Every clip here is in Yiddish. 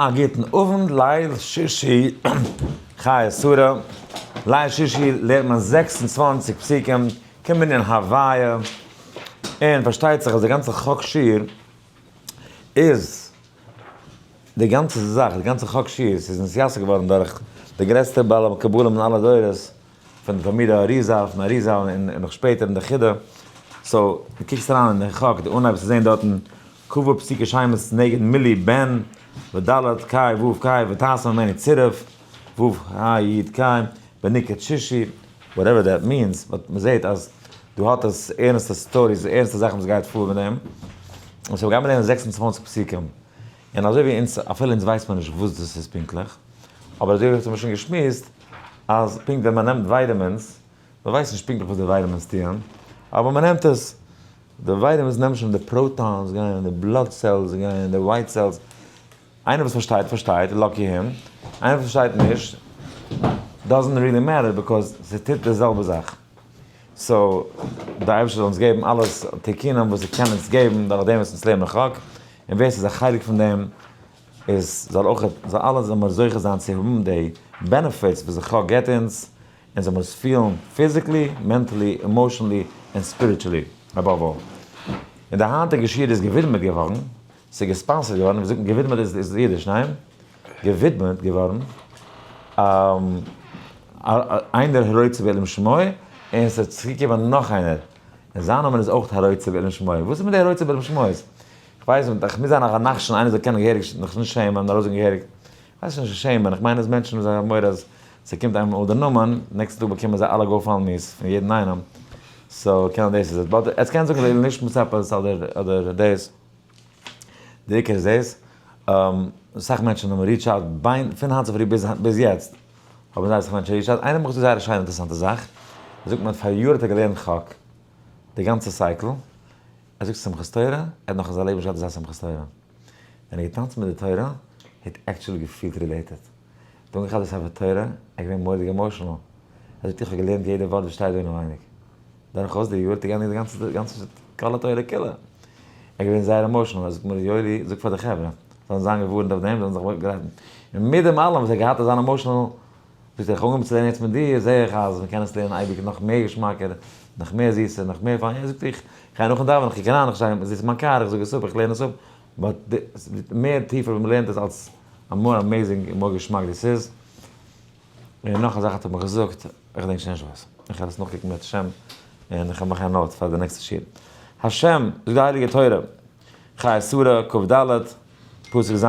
א גוטן אוונט, ליל שישי חיי שרה, ליל שישי לערנט מען 26 פסוקים, כמנין הוויה, און פארשטייט זיך אז די גאנצע חק שיעור איז די גאנצע זאך, די גאנצע חק שיעור איז נתייסד געווארן דורך די גרעסטע בעלי מקובלים אין אלע דורות, פון די תלמידי האריז"ל, פון אריז"ל און נאך שפעטער אין די חידא, so דו קוקסט אריין אין די חק, די אנהייב צו זען דארטן קבע פסוקי שמות נגד מילי בן וד' קאי ו' קאי ותעשה ממנו צירוף ו' ה י קאי בניקוד שישי, whatever that means, but מ'זעט אז דא האט עס ערנסטע stories, ערנסטע זאכן וואס גייט פאר מיט דעם, און so גיימיר לערנען 26 פסוקים, און אזוי ווי אונז, אפילו אונז ווייסט מען נישט וואס דאס איז פונקטליך, אבער אזוי ווי האט מען שוין געשמועסט, אז פונקט ווען מען נעמט vitamins, מען ווייסט נישט פונקטליך וואס די vitamins טוען, אבער מען נעמט עס, די vitamins נעמען שוין די protons גייען, די blood cells גייען, די white cells, איינער וואס פארשטייט פארשטייט, lucky him, איינער וואס פארשטייט נישט, doesn't really matter because ס'טוט די זעלבע זאך. so, די אייבערשטער זאל אונז געבן אלעס תיקונים וואס ער קען אונז געבן דורך דעם וואס אונז לערנען חק, און ווער ס'איז א חלק פון דעם איז זאל אויך, זאל אלע זאל מיר זוכה זיין צו האבן די benefits וואס די חק געבט אונז, און זאל מען עס פילן physically, mentally, emotionally, און spiritually, above all. און די היינטיגע שיעור איז געווידמעט געווארן, ס'איז גע sponsor ט געווארן, ווי זאגט מען געווידמעט איז אידיש, ניין? געווידמעט געווארן, איינער הרוצה בעילום שמו, און ס'איז צוגעקומען נאך איינער, און זיין נאמען איז אויך הרוצה בעילום שמו. וואס איז מיט די הרוצה בעילום שמו איז? כ'ווייס נישט, איך מוז זיין א נחשון איינער זאל קענען געהעריג זיך נישט שעמען און ארויסזאגן געהעריג. כ'ווייס נישט שעמען, איך מיין אז מענטשן וואס האבן מורא אז ס'קומט איינמאל דער נאמען, נעקסטע טאג באקומען זיי אלע GoFundMes פון יעדן איינעם, so קען דאס איז עס, but עטס קענט זאגן לעילוי נשמת עפעס אדער אדער דאס, די עיקר איז דאס, אסאך מענטשן האבן reach out ביין פון היינט צופרי ביז ביז יעצט האבן זייער אסאך מענטשן reach out, איינער האט מיך געזאגט זייער א שיינע אינטערעסאנטע זאך, ער זאגט מיר פאריאר האט ער געלערנט חק די גאנצע cycle, ער זאגט שמחת תורה, ער האט נאך אין זיין לעבן נישט געהאט אזא שמחת תורה. ווען ער האט געטאנצן מיט די תורה, האט actually געפילט related. האט אנגעכאפט די ספר תורה, ער איז געווען מורא'דיג emotional. ער זאגט איך האב געלערנט יעדע ווארט וואס שטייט דא אינעווייניג. דורכאויס די יאר האט ער געענדיגט די גאנצע גאנצע כל התורה כולה. ער איז געווען זייער emotional. ער זאגט מיר יואלי, זאג פאר די חברה, זאלן זיין געווארנט אויף דעם, זאלן זיך גרייטן. און מיט דעם אלעם וואס ער האט געהאט אזאן emotional זאגט ער, איך האב אנגעהויבן צו לערנען יעצט מיט דיר, זע איך אז מען קען עס לערנען אייביג נאך מער געשמאקער, נאך מער זיסער, נאך מער פיין, זאגט ער, איך גיי נאכן דאווענען, איך קוק אריין, איך שטיי, זיץ אין מיין קאר, איך זאג עס אפ, איך לערן עס אפ, but מער טיפער ווען מען לערנט עס אלס א more amazing און more געשמאק דאס איז. און נאך א זאך האט ער מיר געזאגט, איך געדענק שוין נישט וואס, איך וועל עס נאכקוקן בעזרת השם, און איך וועל מאכן א note פאר די נעקסטע שיעור. השם, זאגט די הייליגע תורה, חיי שרה, כ"ד, פסוק ז',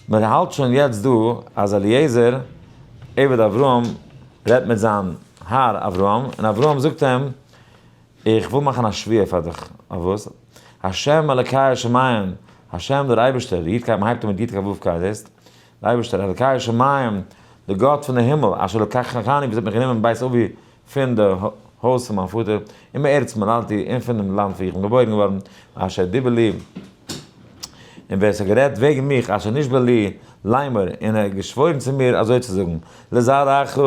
מען האלט שוין יעצט דא אז אליעזר עבד אברהם רעדט מיט זיין האר אברהם, און אברהם זאגט אים, איך וויל מאכן א שבועה פאר דיך, אויף וואס? השם אלקי השמים, השם דער אייבערשטער, יוד קיי, מען הייבט אן מיט יוד קיי וו קיי, זעסט? דער אייבערשטער, אלקי השמים, דער גאט פון די הימל, אשר לקחני, וואס האט מיך גענומען מבית אבי, פון די הויז פון מיין פאטער, און מארץ מולדתי, און פון דעם לאנד וואו איך בין געבוירן געווארן, אשר דיבר לי, און ווער עס האט גערעדט וועגן מיך, אשר נשבע לי לאמר, און ער האט געשוואוירן צו מיר אזוי צו זאגן, לזרעך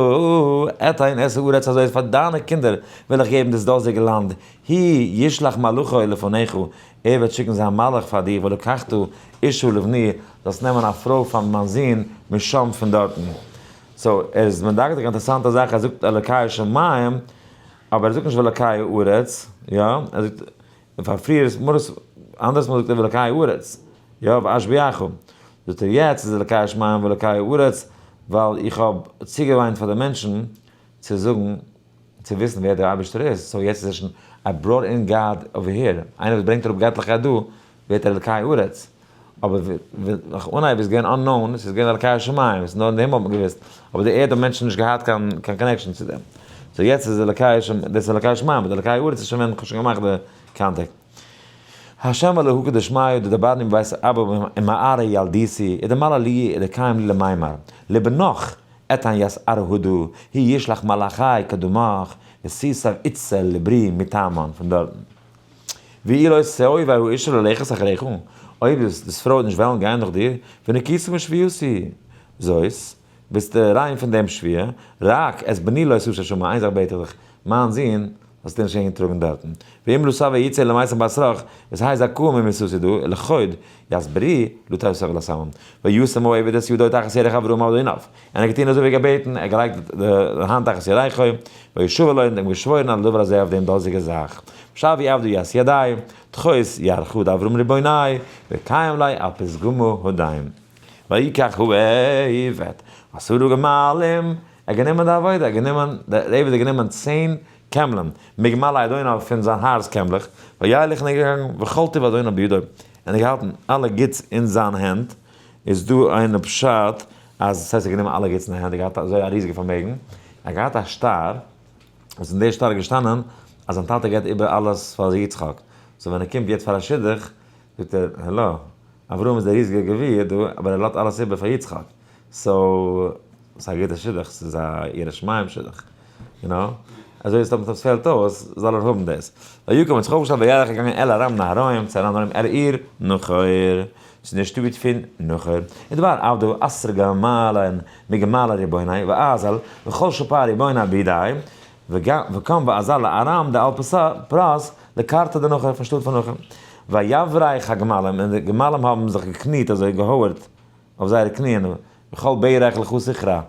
אתן את הארץ הזאת, פאר דיינע קינדער וועל איך געבן דאס דאזיגע לאנד, הוא ישלח מלאכו לפניך, ער וועט שיקן זיין מלאך פאר דיר, ולקחת אשה לבני, זאלסט נעמען א פרוי פאר מיין זון, משם פון דארטן. so ער איז מדקדק אינטערעסאנטע זאך, ער זאגט אלוקי השמים, אבער ער זאגט נישט ואלוקי הארץ, יא, ער זאגט, פאר פריער איז מראות, אנדערס מאל זאגט ער ואלוקי הארץ, יא, ואשביעך, זאגט ער יעצט איז אלוקי השמים ואלוקי הארץ, ווייל איך האב צוגעוויינט פאר די מענטשן צו זאגן, צו וויסן ווער דער אייבערשטער איז, so יעצט איז ער שוין, I brought in God over here, איינער וואס ברענגט אראפ געטליכקייט דא, ווערט ער אלקי הארץ. אבער נאך אנהייב איז געווען unknown, עס איז געווען אלקי השמים, עס איז נאר אין די הימל האט מען געוואוסט, אבער די ערד האבן מענטשן נישט געהאט קיין קיין connection צו דעם. so יעצט איז אלקי השמים, דאס איז אלקי השמים, אבער אלקי הארץ איז שוין ווען כ'האב שוין געמאכט די contact. השם אלוהיך דשמיא דדברני מבית אבא ומארעא ילדותי, ודמלא לי ודקיים לי למימר, לבנך אתן ית ארעא הדא, הוא ישלח מלאכי קדמך, וסיסב איצל לברי מטעמן, פון דארטן. ואי לא תאבה האשה ללכת אחריך, אויב דאס פרוי וועט נישט וועלן גיין נאך דיר, ונקית משבועתי זאת, ביסטו ריין פון דעם שבועה, רק את בני לא תשא שמה, איין זאך בעט איך דיך, מיין זון. זאלסטו נישט אהין טראגן דארטן. ואם לא שבע יצא למעשה בסרח, וואס הייסט זכאה ממיתתו דא, לחוד, יסברי, לא תוסף לסמם. וישם העבד את ידו תחת ירך אברהם אדוניו. און ער האט געטון אזוי ווי געבעטן, ער האט געלייגט די האנט תחת ירכו, וישבע לו, און אים געשוואוירן על הדבר הזה אויף דעם דאזיגע זאך. ושב עבדו את ידי, תחות ירכו דאברהם ריבוני, וקיים לי על פתגמו הודיים. ויקח העבד עשרה גמלים, ער האט גענומען די עבודה, ער האט גענומען, דער עבד האט גענומען 10 קעמלען, מגמלי אדוניו פון זיין האר'ס קעמלעך, וילך און ער איז געגאנגען, וכל טוב אדוניו בידו, און ער האט געהאלטן אלע גוטס אין זיין הענט, איז דא איין פשט אז עס הייסט ער האט גענומען אלע גוטס אין די הענט, ער האט געהאט אזוי א ריזיגע פארמעגן, ער האט געהאט א שטר, וואס אין די שטר איז געשטאנען אז זיין טאטע געבט איבער אלעס פאר יצחק, so ווען ער קומט יעצט פאר א שידוך, זאגט ער, העלא, אברהם איז דער ריזיגער גביר דא, אבער ער לאזט אלעס איבער פאר יצחק, so ס'איז א גוטע שידוך, ס'איז א ירא שמים שידוך, you know, אזוי איז עס פעלט אויס, זאל ער האבן דאס. ויקם האט זיך אויפגעשטעלט וילך געגאנגען אל ארם נהריים, צו ארם נהריים אל עיר נחור, צו דער שטאט פון נחור, ודבר עבדו עשרה גמלין מגמלי ריבוני ואזל וכל שפע ריבוני בידי, וקם ואזל לארם דעל פרס לקרתא דנחור פון שטאט פון נחור. ויברך הגמלים, און די גמלים האבן זיך געקניט אזוי געהויערט אויף זייערע קניען, וכל ברך לך זכרה,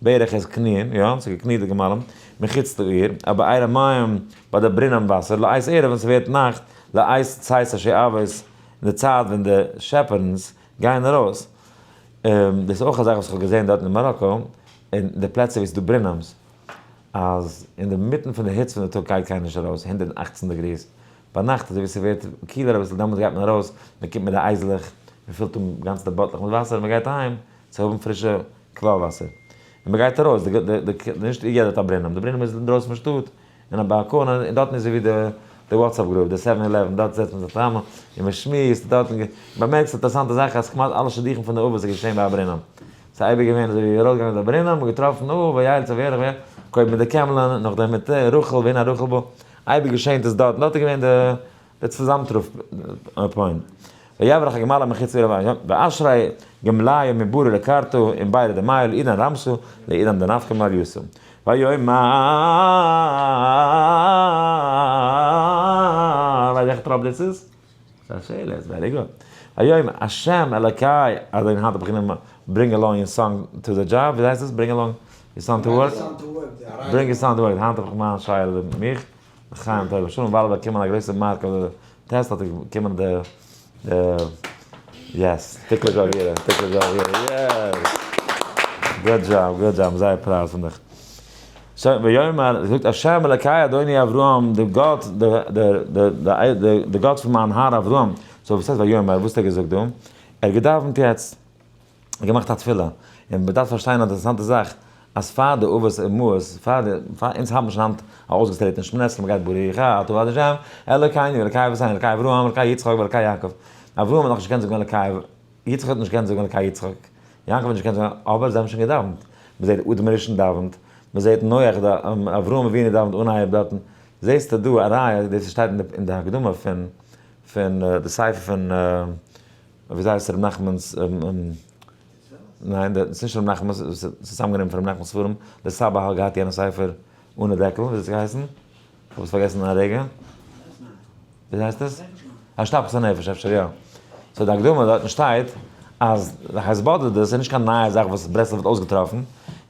ברך איז קניען, יא, ס'איז געקניט די גמלים, מחוץ לעיר, אבער אייערע מים ביי די ברינען וואסער, לעת ערב ווען ס'ווערט נאכט, לעת צאת השואבות, אין די צייט ווען די שעפערנס גייען ארויס. דאס איז אויך א זאך וואס איך האב געזען דארט אין מאראקא, אין די פלעצער וואו ס'איז דא ברינעמס, אז אין די מיטן פון די היץ פון די טאג גייט קיינער נישט ארויס, 118 degrees, ביינאכט אזוי ווי ס'ווערט קילער אביסל דעמאלטס גייט מען ארויס, מען קומט מיט די אייזלעך, מען פילט אן גאנצע באטלעך מיט וואסער און מען גייט אהיים צו האבן פרישע קוואל וואסער. און מען גייט ארויס, נישט יעדער האט א ברינעם, די ברינעם איז אינדרויסן פון שטאט, אין א באלקאן, און דארטן איז ווי די WhatsApp group, די 7-Eleven, דארט זעצט מען זיך צוזאמען און מען שמועסט דארטן, באמערקסט אינטערעסאנטע זאך אז כמעט אלע שידוכים פון די אבות איז געשען ביי א ברינעם. ס'איז אייביג געווען אזוי ווי ארויסגעגאנגען מיט א ברינעם און געטראפן, אה, וילצו וילך וילך, קודם מיט די קעמלען, נאכדעם מיט רחל, והנה רחל בא. אייביג געשענט עס דארט, דארט איז געווען די צוזאמטרוף point. ויברח הגמלים מחוץ לעיר ואשרי גמליו מברא לקרתא עם בירא דמיא לעידן רמסו לעידן דנפקא מעליותא. ויאמר, ווייסט וועלכע טראפ דאס איז? ס'איז א שאלה, איז very good. ויאמר השם אלקי, אזוי היינט האב איך גענומען bring along your son to the job, ווי הייסט עס? bring along your son to work? Bring your son to work, היינט האב איך מיין שאלה מיט מיך, לחיים טוב ושלום, ווייל ער האט באקומען א גרויסע mark אויף די טעסט האט ער באקומען די די yes, תקלה זשאווירא, תקלה זשאווירא, yes! Good job, good job, זייער proud פון דיך. So, ויאמר, זאגט השם אלקי אדוני אברהם, די גאט, די גאט פון מיין האר אברהם, so וואס הייסט ויאמר, וואס האט ער געזאגט דא? ער האט געדאווענט יעצט, ער האט געמאכט א תפילה, און מען דארף פארשטיין א אינטערעסאנטע זאך, אז פאר די אבות אמהות, פאר די, פאר אונז האבן שוין היינט א אויסגעטרעטענע שמונה עשרה, מען גייט ברוך אתה ה' אלקינו אלקי אבותינו אלקי אברהם אלקי יצחק ואלקי יעקב, אברהם האט נאכנישט געקענט זאגן אלקי, יצחק האט נישט געקענט זאגן אלקי יצחק, יעקב האט נישט געקענט זאגן, אבער זיי האבן שוין געדאווענט, מען זעט אדם הראשון דאווענט, מען זעט נח, אברהם אבינו דאווענט אנהייב דארטן, זעסטו דא א ראיה, דאס שטייט אין די הקדמה פון פון די ספר פון וויאזוי הייסט ר' נחמנ'ס ניין דאס איז נישט ר' נחמנ'ס ס'איז צוזאמגענומען פון ר' נחמנ'ס ספרים, דער סבא האט געהאט יענע ספר אן א דעקל, וויאזוי האט עס געהייסן? כ'האב עס פארגעסן אין א רגע. וויאזוי הייסט עס? השתפכות הנפש אפשר יא. So די הקדמה דארטן שטייט אז די התבודדות איז נישט קיין נייע זאך וואס ברסלב האט אויסגעטראפן,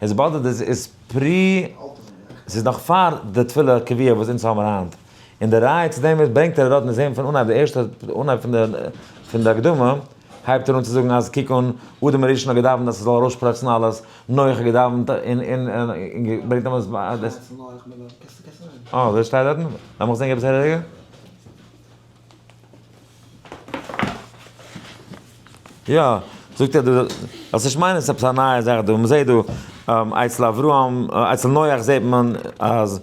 התבודדות איז pre, ס'איז נאך פאר די תפילה קבועה וואס אונז האבן היינט. און די ראיה צו דעם איז ברענגט ער דארט אין זעהן פון אנהייב די ערשטע אנהייב פון די פון די הקדמה הייבט ער אן צו זאגן אז קוק אן אדם הראשון האט געדאווענט אז ס'זאל ארויסשפראצן אלעס, נח האט געדאווענט און און און ברענגט אים אז אה אזוי שטייט דארטן? לאמיך זעהן געב עס הער א רגע. יא, זאגט ער דא, זאלסט נישט מיינען ס'איז עפעס א נייע זאך דא, מ'זעהט דא אצל אברהם, אצל נח זעהט מען אז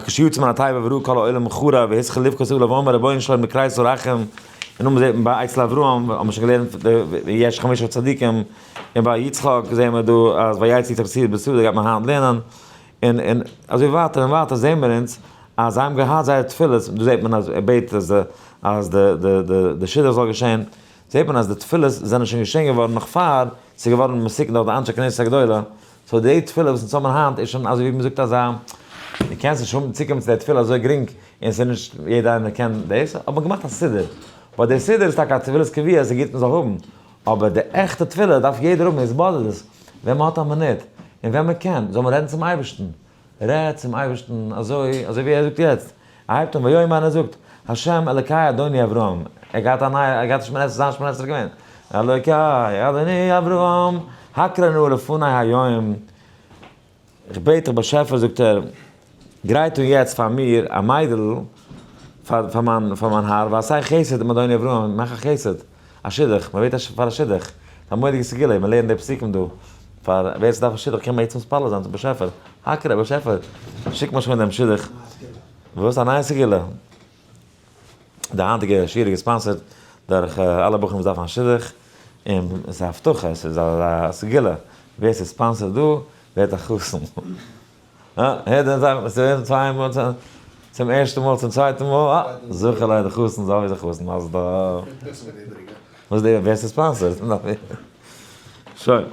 כשיצא מן התיבה וראו כל העולם חרב והתחיל לבכות עליו ואמר רבונו של עולם בקראת הרחם, און נאכדעם זעט מען ביי אצל אברהם האט מען שוין געלערנט די יש חמשה צדיקים, און ביי יצחק זעהן מיר דא אז ויצא יצחק צור בשדה גייט מען היינט לערנען, און און אזוי ווייטער און ווייטער זעהן מיר אונז אז זיי האבן געהאט זייער תפילות, דא זעט מען אז ער בעט אז אז די די די די שידוך זאל געשען, זעט מען אז די תפילות זענען שוין געשען געווארן נאך פאר ס'איז געווארן מסוכן דורך די אנשי כנסת הגדולה, so די תפילה וואס אונז האבן היינט איז שוין אזוי ווי מ'זאגט אזא. דו קענסט נישט האבן צוקומען צו די תפילה אזוי גרינג, און ס'איז נישט יעדער איינער קען דאס, האט מען געמאכט א סידור. but דער סידור איז טאקע א תפילת קביעה, ס'איז גוט מ'זאל האבן, אבער די עכטע תפילה דארף יעדער האבן התבודדות, ווען מ'האט א מינוט, און ווען מ'קען, זאל מען רעדן צום אייבערשטן. רעד צום אייבערשטן אזוי, אזוי ווי ער זאגט יעצט. ער הייבט אן ויאמר און ער זאגט, ה' אלקי אדוני אברהם, ער געהאט א נייע, ער געהאט שמונה עשרה, זיין שמונה עשרה געווען, אלקי אדוני אברהם, הקרה נא לפני היום, איך בעט דיך באשעפער זאגט ער, גרייט אן יעצט פאר מיר א מיידל פאר פאר מיין פאר מיין האר, ועשה חסד עם אדוני אברהם, מאך א חסד, א שידוך, מען בעט פאר א שידוך, א מורא'דיגע סגולה, מען לערנט די פסוקים דא, פאר ווער ס'דארף א שידוך קען מען יעצט מתפלל זיין צום באשעפער, הקרה באשעפער, שיק מיר שוין דעם שידוך, וואס? א נייע סגולה? די היינטיגע שיעור איז גע sponsored דורך אלע בחורים וואס דארפן א שידוך, און עס איז א הבטחה, עס איז א סגולה, ווער ס'איז sponsored דא ווערט א חתן. אה, הערט דעם זאך, עס איז צוויי מאל, צום ערשטן מאל, צום צווייטן מאל, אה, זכר ליה די חתן, זאל ווי די חתן, מזל טוב. וואס די, ווער ס'איז sponsored? שוין.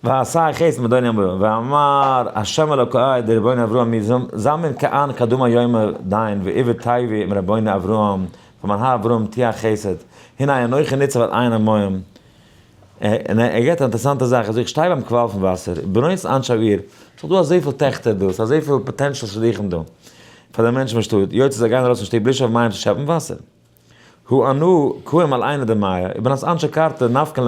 ועשה חסד עם אדוני אברהם, ואמר ה' אלוקי דרבונו אברהם מי זמין כען קדמה יומא דיין ועבד טבעי עם רבונו אברהם, פאר מיין האר אברהם תהיה החסד, הנה אנכי ניצב על עין המים. און ער געבט א אינטערעסאנטע זאך, ער זאגט איך שטיי ביים קוואל פון וואסער, בנות אנשי העיר, ס'איז דא אזויפיל טעכטער דא, ס'איז אזויפיל potential שידוכים דא, פאר די מענטשן פון שטאט, יוצא זיי גייען ארויס פון שטוב לשאוב מים צו שעפן וואסער. הא אנא קאים על עינא דמיא, ובנות אנשי קרתא נפקין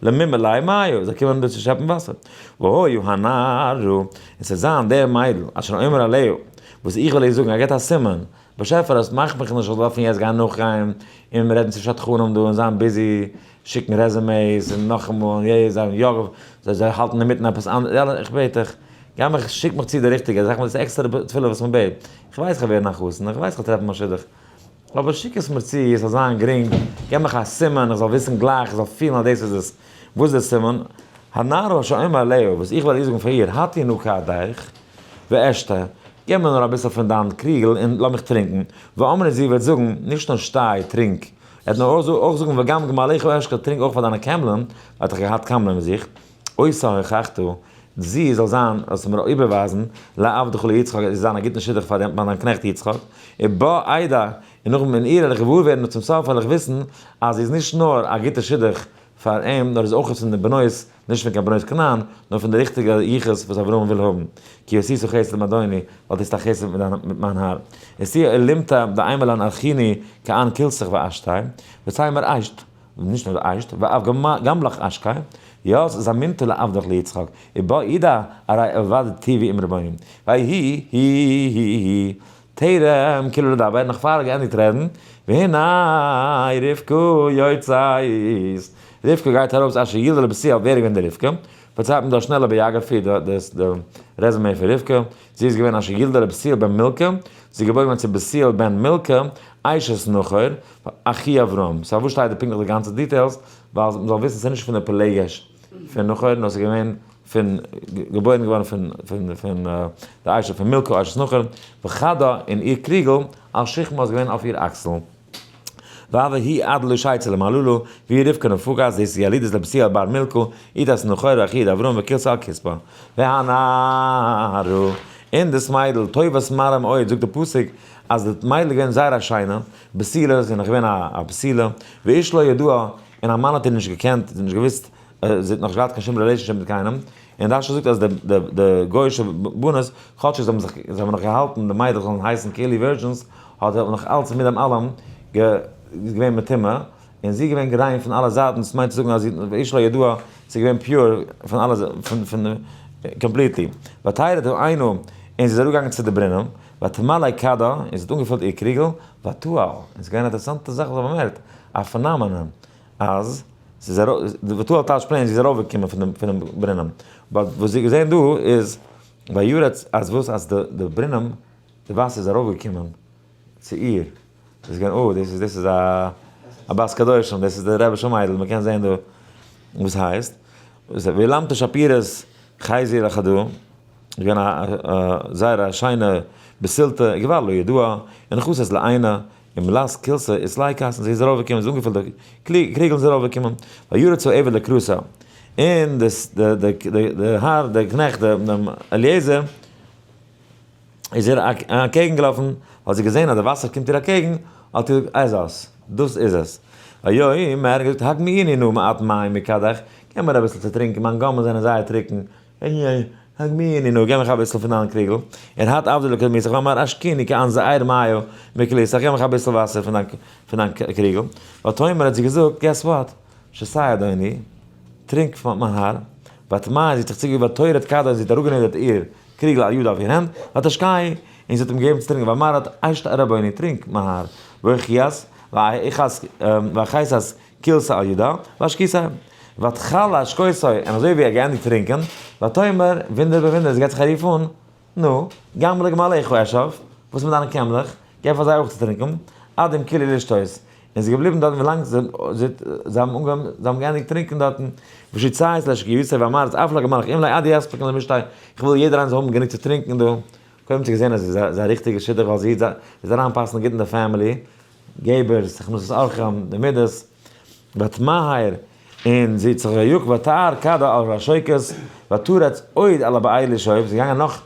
למימלא מיא, זיי קומען דא צו שעפן וואסער. והיה הנערה, און ס'וועט זיין דער מיידל, אשר אומר אליה, וואס איך וועל איר זאגן, ער געבט א סימן, באשעפער עס מאכט מיך נישט איך זאל דארפן יעצט גיין נאכגיין און רעדן צו שדכנים דא און זיין busy שיקן resumes און נאכאמאל און יעדער זיין יא זיי זיי האלטן אינמיטן עפעס אנדערש יאללה איך בעט דיך גיי מיך שיק מיך צו די ריכטיגע זאך דאס איז עקסטערע תפילה וואס מען בעט איך ווייס איך וועל ווערן א חתן איך ווייס איך וועל טרעפן מיין שידוך אבער שיק עס מיר צו עס זאל זיין גרינג געב מיך א סימן איך זאל וויסן גלייך איך זאל פילן אז דאס איז עס וואס איז די סימן? הנערה אשר אומר אליה וואס איך וועל איר זאגן פאר איר הטי נא כדך ואשתה, געב מיר נאר אביסל פון דיין קריגל און לאז מיך טרינקען, ואמרה זי וועט זאגן, נישט נאר שתה, טרינק, ער וועט נאר אויך זאגן וגם גמליך אשקה, טרינק אויך פאר דיינע קעמלען, ווייל ער האט דאך געהאט קעמלען מיט זיך, אותה הוכחת, זי זאל זיין, זאלסטו מיר איבערווייזן, לעבדך ליצחק, זי זאל זיין א גוטן שידוך פאר דיין קנעכט יצחק, ובה אדע, און נאכדעם אין איר וועל איך געוואר ווערן און צום סוף וועל איך וויסן אז זי איז נישט נאר א גוטע שידוך פאר אים, נאר איז אויך פון די בנות, נישט פון קיין בנות כנען, נאר פון די ריכטיגע יחוס וואס אברהם וויל האבן, כי עשית חסד עם אדוני, ווייל דו טוסט א חסד מיט דיין מיט מיין האר. ותהי אלומתא דאימא לן ארכיני כען כלתך ואשתי, ותימר אשת, נישט נאר אשת, ואף גמלך אשקי, ית זמינתא לעבדך ליצחק, ובה אדע ארי עבד טיבי עם רבוני. ויהי הי טרם כלה לדבר, נאך פאר ער האט געענדיגט רעדן, והנה רבקה יוצאת, רבקה גייט ארויס אשר ילדה לבתואל, ווער איז געווען די רבקה? פארציילט מען דא א שנעלע biography, די resume פון רבקה, זי איז געווען אשר ילדה לבתואל בן מילכה, זי איז געבוירן געווארן צו בתואל בן מילכה, אשת נחור, אחי אברהם, so וואס שטייט דא פונקטליך די גאנצע details, ווייל מ'זאל וויסן ס'איז נישט פון די פילגש פון נחור, נאר ס'איז געווען פון געבוירן געווארן פון פון פון די אשה פון מילכה אשת נחור, וכדה און איר קריגל על שכמה איז געווען אויף איר אקסל. והוה היא עד לא שיצא למעללא, והיא רבקה נפקת, דאס איז ילידת לבתואל בר מילכה, אשת נחור אחי דאברהם וכלתה על כתפה. והנערה, און דאס מיידל, טובת מראה מאוד, זאגט די פסוק אז די מיידל איז געווען זייער א שיינע, בתולה, זי איז נאך געווען א בתולה, ואיש לא ידעה, און א מאן האט איר נישט געקענט, זי האט נישט געוואוסט זי האט נאך נישט געהאט קיין שום relationship מיט קיינעם, און רש"י זאגט אז די די גוי'אישע בנות, כאטש זיי האבן זיך זיי האבן נאך געהאלטן די מיידלעך זאלן הייסן כאילו virgins, האט זי נאך אלץ מיט דעם אלעם געווען מטומא, און זי איז געווען ריין פון אלע זייטן, דאס מיינט צו זאגן אז זי ואיש לא ידעה, זי איז געווען pure פון אלע פון פון completely. ותרד העינה, און זי איז אראפגעגאנגען צו די ברונעם, ותמלא כדה, און זי האט אנגעפילט איר קריגל, ותעל, און ס'איז געווען א אינטערעסאנטע זאך וואס איך האב באמערקט, א phenomenon, אז ס'איז ארויף, די ותעל טייטש plain זי איז ארויפגעקומען פון דעם פונעם ברונעם, but וואס זי האט געזען דא איז וירץ אז וואס אז די די ברונעם די וואסער איז ארויפגעקומען צו איר, איז געווען אה דאס איז דאס איז א א בת קדושים דאס איז די רבי'שע מיידל מען קען זען דא וואס הייסט, ואולמתא שפירית חזייה לחדא, איז געווען א זייער א שיינע בתולתא גבר לא ידעה, ונחתת לעינא, ומלת כילתא אית ליכס, און זי איז ארויפגעקומען, זי איז אנגעפילט די קריגל איז ארויפגעקומען, וירץ העבד לקראתה, און די האר, דער קנעכט, דעם אליעזר. איז איר אקעגן געלאפן, האט זי געזען אז די וואסער קומט איר אקעגן, האט זי געזאגט, איז דאס איז עס. ויאמר, ער האט געזאגט, הגמיאיני נא מעט מים מכדך, געב מיר אביסל צו טרינקען, מיין גומען זענען זייער טרוקן, הגמיאיני נא, געב מיך אביסל פון דיין קריגל, ער האט עבדו לקדמיתך, ואמר השקיני כעין זעיר מיא מכליתך, געב מיך אביסל וואסער פון דיין קריגל, ותאמר האט זי געזאגט, guess what, שתה אדוני, טרינק פון מיין האר, ותמאן, זי האט זיך צוגעגעבן ותורד כדה, זי האט אראפגענידערט איר קריגל על ידה אויף איר הענט, ותשקהו, און זי האט אים געגעבן צו טרינקען, ואמרת אשת רבוני, טרינק, מיין האר, ואכייסת כילתה על ידה, והשקיתה. ותכל להשקותו, און אזוי ווי ער האט געענדיגט טרינקען, ותאמר, וואונדער איבער וואונדער, עס געט זיך א רוף אן, נו, גם לגמליך אשאב, וואס מיט דיינע קעמלעך, געב פאר זיי אויך צו טרינקען, עד המכילו לשתות. און זי איז געבליבן דארטן ווילאנג זיי האבן אנגעהויבן, זיי האבן געענדיגט טרינקען דארטן, ושצעת להשקיותו ואמרת אף לגמליך אם לא עד יספיקן למשתה, איך וויל יעדער איינער זאל האבן גענוג צו טרינקען דא. קודם האט זי געזען אז עס איז א ריכטיגע שידוך ווייל זי איז אריינפאסן גוט אין די family, געבערס, הכנסת אורחים, די מידות, ותמהר, און זי האט זיך געיאגט ותער כדה על השוקת, ותרץ עוד על הבאר לשאוב, זי איז געגאנגען נאך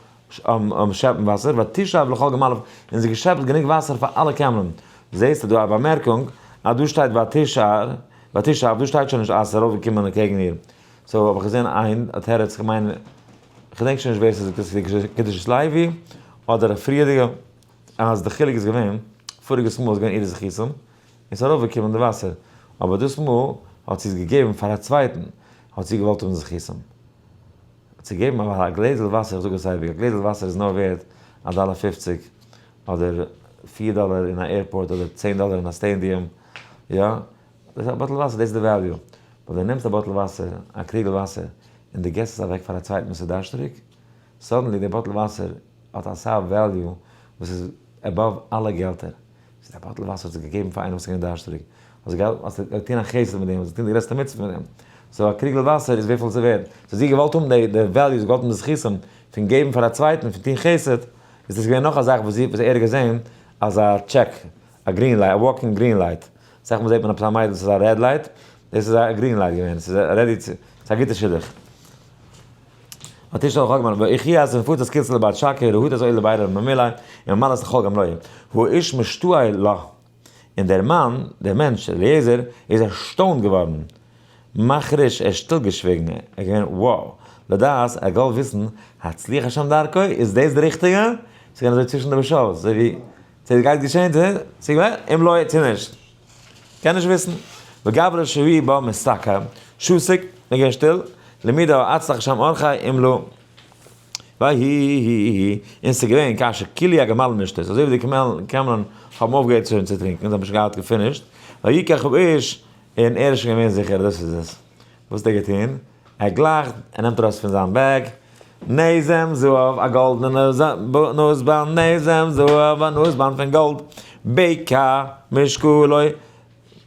שעפן וואסער, ותשאב לכל גמליו, און זי האט געשעפט גענוג וואסער פאר אלע קעמלען. זעסטו דא א באמערקונג אז דא שטייט ותשאר, ותשאב, דא שטייט שוין נישט אז עס איז ארויפגעקומען אקעגן איר. so האב איך געזען איין תירוץ, כ'מיין, כ'געדענק שוין נישט ווער ס'זאגט עס, קדושת לוי אדער א פריערדיגע, אז די חילוק איז געווען, פאריגעס מאל איז געווען אירע זכותים, און ס'איז ארויפגעקומען די וואסער, אבער דאס מאל האט זי עס געגעבן פאר א צווייטן, האט זי געוואלט האבן זכותים. צו געבן א גלעזל וואסער, איך זאג עס אייביג, א גלעזל וואסער איז נאר ווערד א דאלער פופציג, אדער 4 דאלער אין א airport, אדער 10 דאלער אין א stadium, יא, דאס איז א bottle וואסער, דאס איז די value. אבער ווען דו נעמסט א bottle וואסער, א קריגל וואסער, און דו געסט עס אוועק פאר א צווייטן וואס איז דארשטעריג, suddenly די bottle וואסער האט אסאך value וואס איז above אלע געלטער. ס'איז א bottle וואסער האסטו געגעבן פאר איינעם וואס איז געווען דארשטעריג. האסט געטון א חסד מיט דעם, האסט געטון די גרעסטע מצוה מיט דעם. so א קריגל וואסער איז וויפיל ס'איז ווערד. so זי האט געוואלט האבן די value, זי האט געוואלט האבן די זכותים פון געבן פאר א צווייטן, פון טון חסד, איז דאס געווען נאך א זאך וואס זי, וואס ער האט געזען אז א check, א green light, א walking green light. אסאך מאל זעט מען עפעס א מיידל וואס איז א red light, דאס איז א green light געווען, ס'איז ready צו, ס'איז א גוטע שידוך. ותשאל חג מלא, ויחי אז מפוץ אז קיצל לבת שקר, רהוט אז אוי לביירר ממילא, און ממלא את החול גם לא יהיה. הוא איש משתועי לה. און דער מאן, דער מענטש, אליעזר, איז ערשטוינט געווארן. מחריש, ער איז שטיל געשוויגן, ער איז געווען wow. לדעת, ער געוואלט וויסן, הצליח השם דרכו, איז דאס די ריכטיגע? ס'איז געווען אזוי צווישן די בשורות, אזוי ווי, צו עס גייט געשען, צו צו אם לא, צו נישט. קען נישט וויסן. וגברא שהי' בה מסתכל, שתק, ער געווען שטיל, למידה הצלח השם אורחי אם לא. ויהי, און ס'איז געווען כאשר כלו הגמלים לשתות, אזוי ווי די קעמלען האבן אויפגעהערט שוין צו טרינקען, זיי האבן שוין געהאט גע finished, ויקח האיש, און ער איז שוין געווען זיכער אז דאס איז עס. וואס האט ער געטון? ער גלייכט, ער נעמט ארויס פון זיין bag, נזם זהב, א גאלדענע נאזבאנד, נזם זהב, א נאזבאנד פון גאלד, בקע משקלו,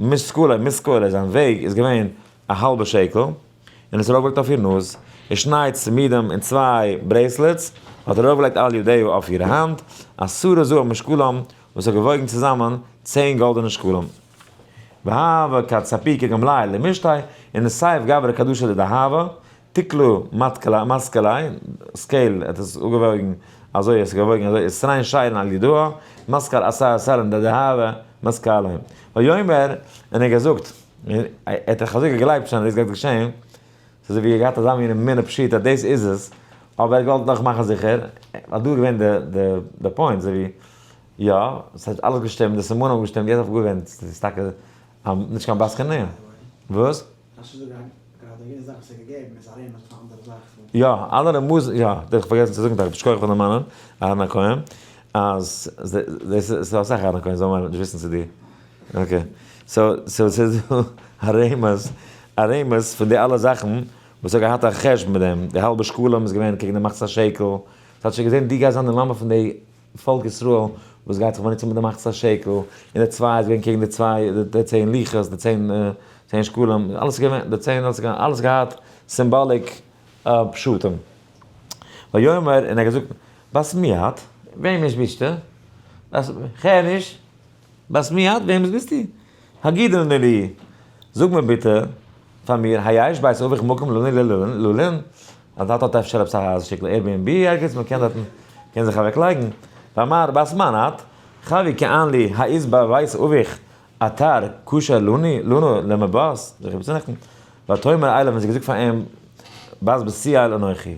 משקלו, משקלו, זיין וועג איז געווען א האלבע שקל, און עס ארויפגעלייגט אויף איר נאז, ושני צמידים און צוויי bracelets, האט ער ארויפגעלייגט על ידה אויף איר האנט, עשרה זהב משקלם, וואס האט געוואויגן צוזאמען 10 גאלדענע שקלים. והוה כד ספיקו גמליא למשתי, ונסב גברא קדושה דדהבא, תקלא מתקלי, scale האט עס אפגעוואויגן אזוי, עס איז געוואויגן אזוי, עשרין שירין על ידהא, מתקל עשר סלעין דדהבא מתקלין. ויאמר, און ער האט געזאגט, ער האט דאך אזוי געגלייבט שוין אז דאס גייט געשען, ס'איז אזוי ווי ער האט געהאט אזא מין אמונה פשוטה אז דאס איז עס, אבער ער האט געוואלט נאך מאכן זיכער, ווייל דא איז געווען די point, אזוי ווי, יא, ס'האט אלעס געשטימט, די סימנים האבן געשטימט, יעצט האב איך געוואר געווען ס'איז טאקע נישט קיין בת כנען. וואס? יא, אלע רמזים, יא, דאס האב איך פארגעסן צו זאגן טאקע, שכוח פאר דערמאנען, אהרן הכהן, אז דאס איז אסאך אהרן הכהן, זאל מען נישט וויסן צו די, okay, so so ס'איז דא א רמז, א רמז פון די אלע זאכן וואס האט געהאט א חשבון מיט דעם, די האלבע שקלים איז געווען קעגן די מחצית השקל, ס'האט שוין געזען דו גייסט זיין די מאמע פון די פאלק ישראל וואס גייט זיך באנוצן מיט די מחצית השקל, און די צוויי איז געווען קעגן די צוויי, די 10 לוחות, די 10 שקלים, אלעס איז געווען, די 10, אלעס איז געווען, אלעס געהאט symbolic פשטים. ויאמר, און ער האט געזאגט, בת מי את, וועמענס ביסטו? בת, כ'הער נישט, בת מי את, וועמענס ביסטו? הגידי נא לי, זאג מיר ביטע פאר מיר, היש בית אביך מקום לנו ללון? אז דארט האט אפשר עפעס א שטיקל Airbnb ערגעץ, מען קען דארטן. קען זיך אוועק לייגן. ואמר בת מנת, חבי כאן לי האיז בבית אביך אתר כשר לוני לנו למבס, זיך איבערצונעכטן. ותאמר אליו, און זי האט געזאגט פאר אים, בת בתואל אנכי.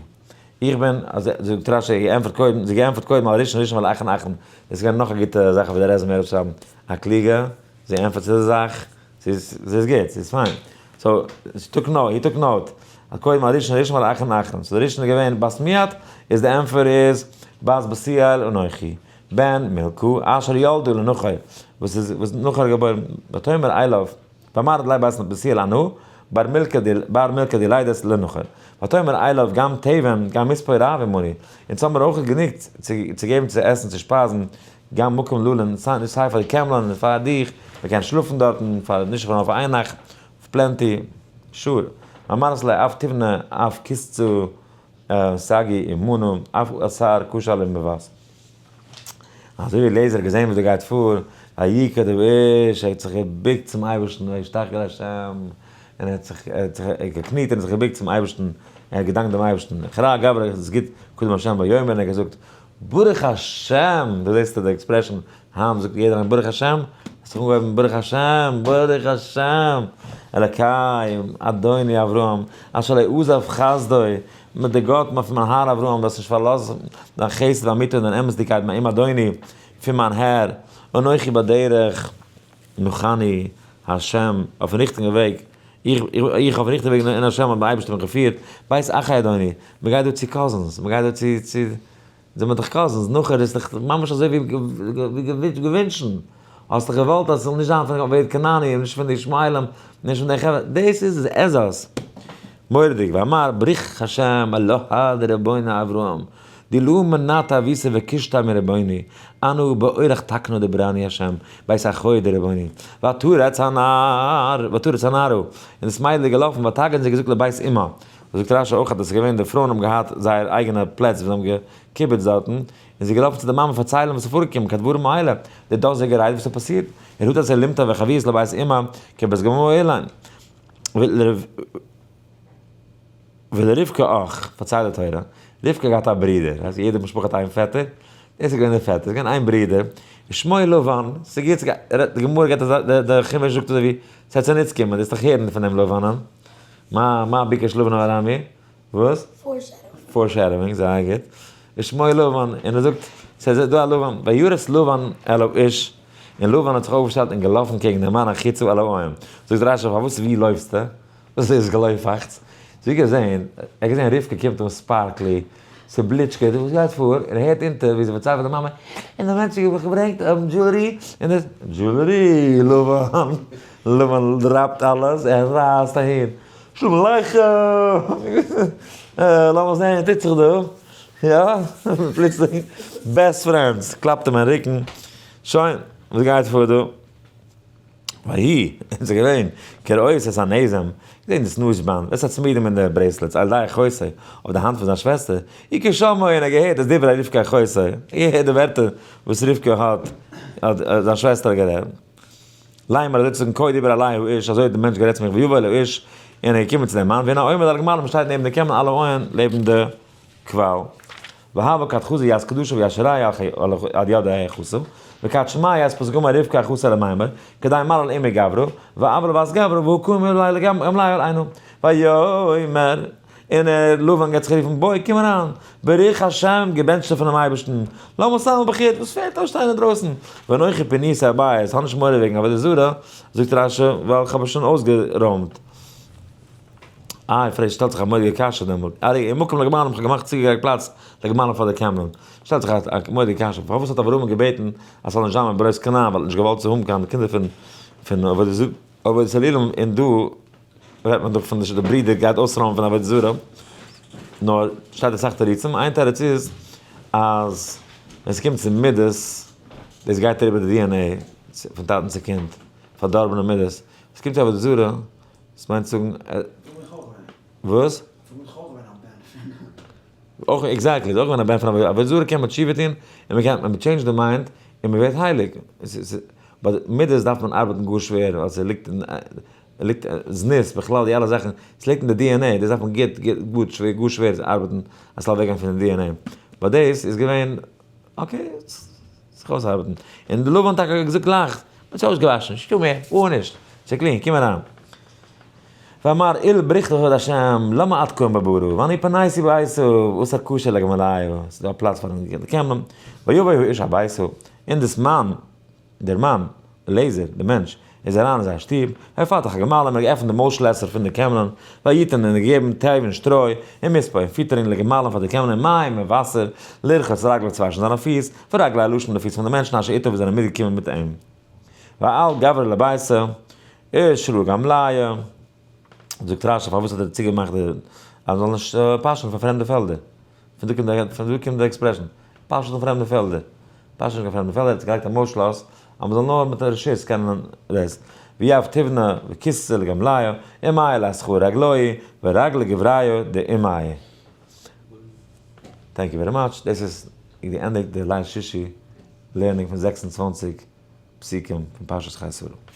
איך בין, זאגט רשי, געענטפערט קודם, זי געענטפערט קודם על ראשון ראשון ועל אחרון אחרון. דאס איז געווען נאך א גוטע זאך אויף די resume אראפצושרייבן. א קלוגע, זי ענטפערט צו די זאך, זי איז, זי איז גוט, זי איז פיין. so, she took note, he took note. אז קודם על ראשון ראשון ועל אחרון אחרון. so די ראשון איז געווען בת מי את, איז די ענטפער איז בת בתואל אנכי. בן מלכה אשר ילדה לנחור, וואס איז, וואס נחור האט געבוירן, ותאמר אליו, ואמרת לי בת בתואל אנא, בר מלכה די, בר מלכה די לידת לנחור. ותאמר אליו גם תבן, גם מספוא רב עמנו. אונז האבן מיר אויך גענוג צו, צו געבן צו עסן, צו שפייזן, גם מקום ללון, סיי סיי פאר די קעמלען און פאר דיך, מען קען שלאפן דארטן, פאר נישט נאר פאר איין נאכט, plenty, sure. ואמרת לי אף תבנה אף כסתה שגיא עמנו, אף אתר כשר למבס. אזוי ווי אליעזר האט געזען וואס דא גייט פאר, ויקד האיש, ער האט זיך געבוקט צום אייבערשטן, וישתחו לה', און ער האט זיך, ער האט זיך געקניט און זיך געבוקט צום אייבערשטן, ער האט געדאנקט דעם אייבערשטן, כרע גברא, עס איז גוט, קודם השם ויאמר, און ער האט געזאגט, ברוך השם, דא זעסטו די expression, היינט זאגט יעדער איינער ברוך השם, האט זיך אנגעהויבן ברוך השם, ברוך השם, אלקי אדוני אברהם, אשר לא עזב חסדו, מיט די גאט פון מיין האר אברהם, דו האסט נישט פארלאזט דיין חסד ואמיתו און דיין אמת'דיגקייט מעם אדוני, פון מיין הער, אנכי בדרך נחני השם, אויפן ריכטיגן וועג, איך איך אויפן ריכטיגן וועג אין השם האט מיין אייבערשטער מיך געפירט, בית אחי אדוני, מען גייט דא צו cousins, מען גייט דא צו צו, זענען מיר דאך cousins, נחור איז דאך ממש אזוי ווי געווינטשן, האסט דאך געוואלט אז עס זאל נישט זיין פון עבד כנעני און נישט פון די ישמעאלים, נישט פון די חברה, דאס איז עזות. מורא'דיג, ואמר ברוך השם אלוה דרבונו אברהם, דלא מנעת אביסה וקשתה מרבוני, אנא באורח תקנא דברני השם, בית אחוי דרבוני, ותרץ הנער, ותרץ הנערה, און דאס מיידל איז געלאפן ותגד זי געזאגט לבית אמה, זאגט רשי אויך אז דאס איז געווען די פרויען האבן געהאט זייער אייגענע פלעץ וואו זיי האבן געקיבעצט דארטן, און זי איז געלאפן צו די מאמע פארציילן וואס איז פארגעקומען כדברים האלה, די דאזיגע רייד וואס האט פאסירט, און רות אשר לימתה וחביות לבית אמה, כבת גמול אליין. ולרבקה אח, פארציילט די תורה, רבקה האט געהאט א ברודער, אז יעדע משפחה האט איין פעטער, דאס איז געווען דער פעטער, ס'איז געווען איין ברודער, ושמו לבן, ס'גוט, די גמרא געבט אזא, די חומש זאגט אזוי ווי, ס'וועט צוניץ קומען, דאס דאך הערן פון דעם לבנ'ען, מה מה ביקש לבן הארמי? וואס? foreshadowing, זייער גוט. ושמו לבן, און ער זאגט, ס'איז דא א לבן, וירץ לבן אל האיש, און לבן האט זיך אויפגעשטעלט און געלאפן קעגן דעם מאן החוצה אל האוהל. זאגט רשי, פארוואס ווי לויפסטו? וואס איז געלויפאכטס? זי האט געזען, ער האט געזען רבקה קומט אן sparkly, ס'בליטשקעט, וואס גייט פאר? און ער הערט אונטער ווי זי פארציילט פאר די מאמע, און די מענטש האט מיך געברענגט jewelry, און דאס, jewelry, לבן, לבן drop ט אלעס, ער רייסט אהין, שלום עליכם! לאמיר זען וואס טוט זיך דא, יא, פלוצלינג, best friends, קלאפט אים אין רוקן, שוין, וואס גייט פאר דא? ויהי, און ס'איז געווען, כראות את הנזם, געזען דאס נאז-באנד, ואת הצמידים און די bracelets, על ידי אחותו, אויף די האנט פון זיין שוועסטער, וכשמעו, און ער האט געהערט את דברי רבקה אחותו, ער האט געהערט די ווערטער וואס רבקה האט, האט זיין שוועסטער גערעדט. לאמר, אזוי צו זאגן, כה דיבר אלי האיש, אזוי האט דער מענטש גערעדט צו מיך, ויבא אל האיש, און ער איז געקומען צו דעם מאן, והנה עומד על הגמלים, שטייט נעבן די קעמלען, על העין, לעבן די קוואל. והוה כד חזי ית קדשא וישרא על יד אחתא, וכד שמע ית פתגמא רבקה אחתיה למימר, כדי מלל עמי גברא, ואבלה בת גברא והא קאים ליה לגמליאל עינא, ויאמר, און ער, לבן גייט זיך רופן, בוא, קום אריין, ברוך השם, געבענטשטער פונעם אייבערשטן, למה שמה בחוץ, וואס פעלט אויס שטיין אינדרויסן, ואנכי פיניתי הבית, האב נישט מורא וועגן עבודה זרה, זאגט רשי, ווייל איך האב עס שוין אויסגערוימט. איי, פרעגט, שטעלט זיך א מורא'דיגע קשיא דעמאלט, ארי, אין מקום לגמלים, איך האב געמאכט צוגעגרייט פלאץ לגמלים פאר די קעמלען, שטעלט זיך א מורא'דיגע קשיא, פארוואס האט אברהם געבעטן אז ס'זאל נישט זיין מיט בנות כנען, ווייל ער האט נישט געוואלט צו האבן קיין קינדער פון פון עבודת אלילים, און דא רעדט מען דאך פון די ברודער גייט אויסרוימען פון עבודה זרה, נאר שטייט אסאך תירוצים, איין תירוץ איז אז ווען ס'קומט צו מידות, דאס גייט אריבער די DNA פון טאטן צו קינד, פארדארבענע מידות, ס'קומט צו עבודה זרה, דאס מיינט צו זאגן. וואס? אויך exactly, איז אויך געווען א בן פון עבודה עבודה זרה קען מען תשובה טון, און מען קען מען change ט די mind און מען ווערט הייליג. ביי מידות דארף מען ארבעטן גאר שווער ווייל ס'ליגט אין ליגט זנות בכלל די אלע זאכן, ס'ליגט אין די DNA, דאס דארף מען גוט גוט גאר שווער גאר שווער ארבעטן אז ס'זאל אוועקגיין פון די DNA. But דאס איז געווען, okay, זיך אויסארבעטן. און די לבן טאקע האט געזאגט גלייך, מען האט זיך אויסגעוואשן, נישטא מער, גארנישט, ס'איז clean, קום אריין. ואמר איל בריך לכבוד השם, למה את כהן בברו, ואני פניתי בעשו, וואס א קשר לגמליו, ס'איז דא א פלאץ פאר די קעמלען, ויבא האיש הביתה, און דאס מאן, דער מאן, אליעזר, דער מענטש, איז אריין אין זיין שטוב, ויפתח הגמלים, ער האט געעפנט די מויל שלעסער פון די קעמלען, ויתן און געגעבן תבן שטרוי, און מספוא און פיטערונג לגמלים פאר די קעמלען, און מים און וואסער, לרחוץ רגליו צו וואשן זיינע פיס, ורגלי האנשים די פיס פון די מענטשן אשר איתו וואס זענען מיטגעקומען מיט אים. ואל גברא לביתו, שרא גמליא. זאגט רשי פארוואס האט ער צוגעמאכט די אז מ'זאל נישט פאשען פון פרעמדע פעלדער, פון דא קומט די פון דא קומט די expression, פאשען פון פרעמדע פעלדער, פאשען נישט קיין פרעמדע פעלדער, ער האט געלייגט א מויל שלאס אז מ'זאל נאר מיט א רשות קענען דאס, ויב תבנה וכסה לגמליא, ומאי לאסכו רגלוהי ורגלי גבריו דאימאי. Thank you very much, דאס איז געענדיגט די ליל שישי learning פון 26 פסוקים פון פרשת חיי שרה.